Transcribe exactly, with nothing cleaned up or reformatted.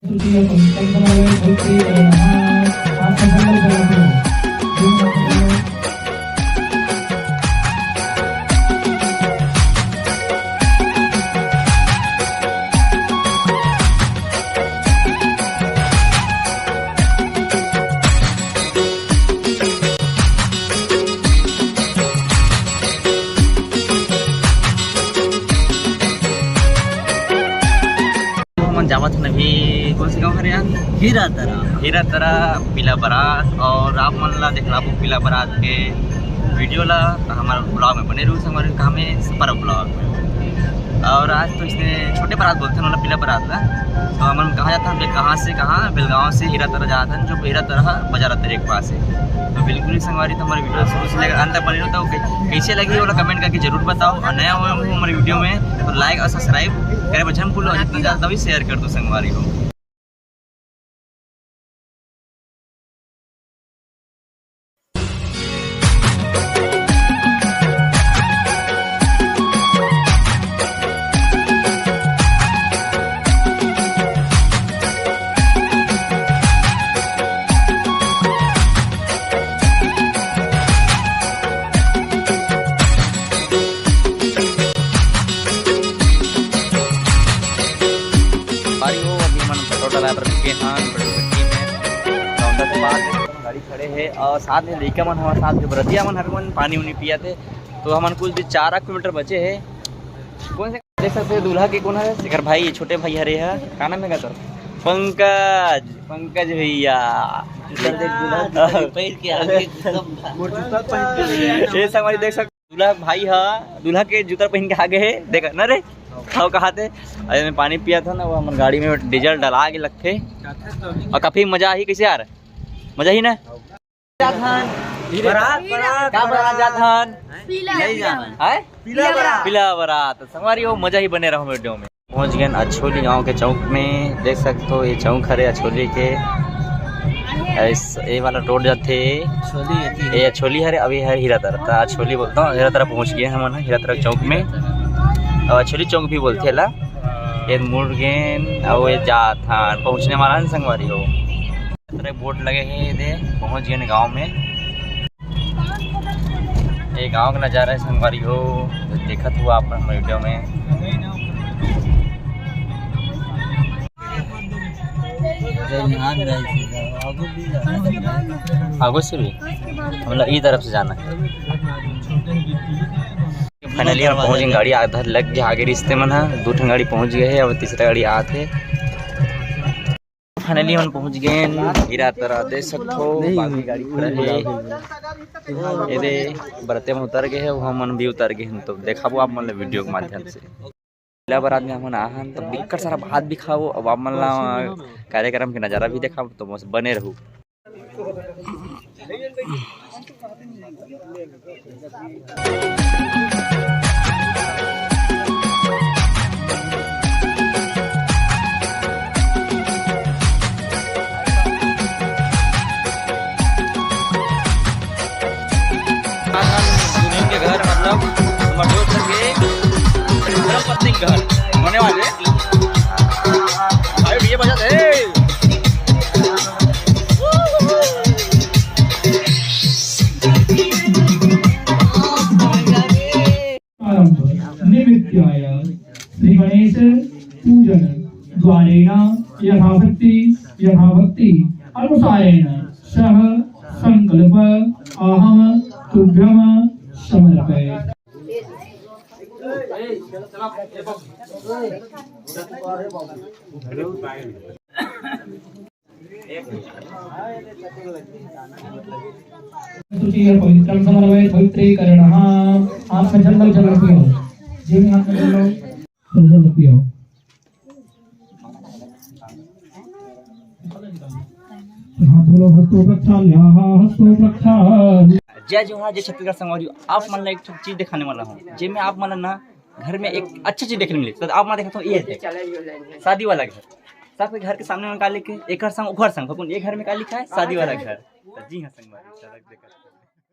हमन जावत हन अभी, कौन से गाँव हरे यार? हीरा तरा। हीरा तरा पीला बरात, और आप मन ला दिखलाबो पीला बरात के वीडियो ला। तो हमारे ब्लॉग में बने रहू संगवारी, कहाँ में पर ब्लॉग में। और आज तो इसने छोटे बरात बोलते हैं, मतलब पीला बरात ला। तो हमन कहाँ जाता है, कहाँ से कहाँ? बेलगांव से हीरा तरा जाता है, जो हीरा तरा बाजार तेरे के पास है। तो बिल्कुल ही संगवारी, तो हमारे वीडियो शुरू से लेकर अंत तक बने रहो। तो कै-, कैसे लगी, वो कमेंट करके जरूर बताओ, और नया हो हमारे वीडियो में तो लाइक और सब्सक्राइब करे बचन भूलो, और जितना ज़्यादा भी शेयर कर दो संगवारी हो। भाई हो, अभी मन पेट्रोल डलाए बर रुके हन, पेट्रोल टंकी में। काउंटर के पास गाड़ी खड़े हे और साथ में लइका मन हमारे साथ जो बरतिया मन हर मन पानी उनी पिया थे, तो हमन कुछ भी चार किलोमीटर बचे हे। कौन से देख सकते हो दूल्हा के कौन है? एकर भाई, छोटे भाई हरे है, का नाम है तोर? पंकज, पंकज भैया। जूता देख दूल्हा, जूता के पैर के आगे एकदम। मोर जूता पहन के ये संगवारी देख सकते हो, दूल्हा भाई हा, दूल्हा के जूता पहन के आगे है, देखा ना रे, खाओ कहा थे। अरे मैं पानी पिया था ना, वो हमर गाड़ी में डीजल डला के लगथे। और काफी मजा आही, कैसे यार? मजा ही ना? जात हन। बरात, बरात, का बरात जात हन? पीला। नहीं जाना। हैं? पीला बरात। पीला बरात। संगवारी हो, मजा ही बने रहो वीडियो में। पहुंच गए अछोली गांव के चौक में। देख सकते हो, ये चौक हरे अछोली के। इस, ये वाला रोड जाथे। अछोली ये अछोली हरे, अभी है हीरा तरा। त अछोली बोलता हूँ, हीरा तरा पहुंच गए हमन हीरा तरा चौक में। और अछोली चौक भी बोलथे ला। ये मुड़ गेन, और ये जात हन, पहुंचने वाला है संगवारी हो। तरह बोर्ड लगे हे, दे पहुंच गए गांव में। ये गांव का नजारा है संगवारी हो, तो देखत हुआ आप वीडियो में। आगू से भी, मतलब, ई तरफ से जाना है। फाइनली हम पहुंच गए, गाड़ी आधा लग गया आगे, रिश्ते मन हा दो ठन गाड़ी पहुंच गए है, अब तीसरा गाड़ी आत है। फाइनली हमन पहुंच गए हैं हीरा तरा, देख सकथो, बाकी गाड़ी खड़ा है। एदे बरते में उतर गए हैं, वो हमन भी उतर गए हैं, तो देखाबो आप मन ला वीडियो के माध्यम से। पहला बार आदमी हमन आहन, तो बिक्कट सारा भात भी खाबो, अब आप मन ला कार्यक्रम के नजारा भी देखाबो, तो बस बने रहू। दुल्हन के घर, मतलब, हमर दोस्त के धर्म पत्नी के घर होने वाले। भाई, डीजे बजा दे। आरंभ निमित्ताय श्री गणेश पूजन द्वारेण यथाशक्ति यथाभक्ति अनुसारेण सह संकल्प अहम तुभ्यम समर्पये। तुझे पवित्रम समर्पये, पवित्रीकरण। हाँ, हाथ में जल लो, जल पियो। जी में हाथ में जल लो, जल पियो। हाथ धो लो, हस्तों प्रक्षाल्याः, हस्तों प्रक्षाल। जय जोहार, जय छत्तीसगढ़ संगवारी। आप मन ला एक ठो चीज दिखाने वाला हूँ, जेमे आप मन ला ना घर में एक अच्छा चीज देखने मिले। तो आप मन देखत हो, ये है शादी वाला घर। सबके घर के सामने में का लिखे, एकर संग ओकर संग, फकुन ये घर में का लिखा है, शादी वाला घर। तो जी हाँ संगवारी, चलक देखत।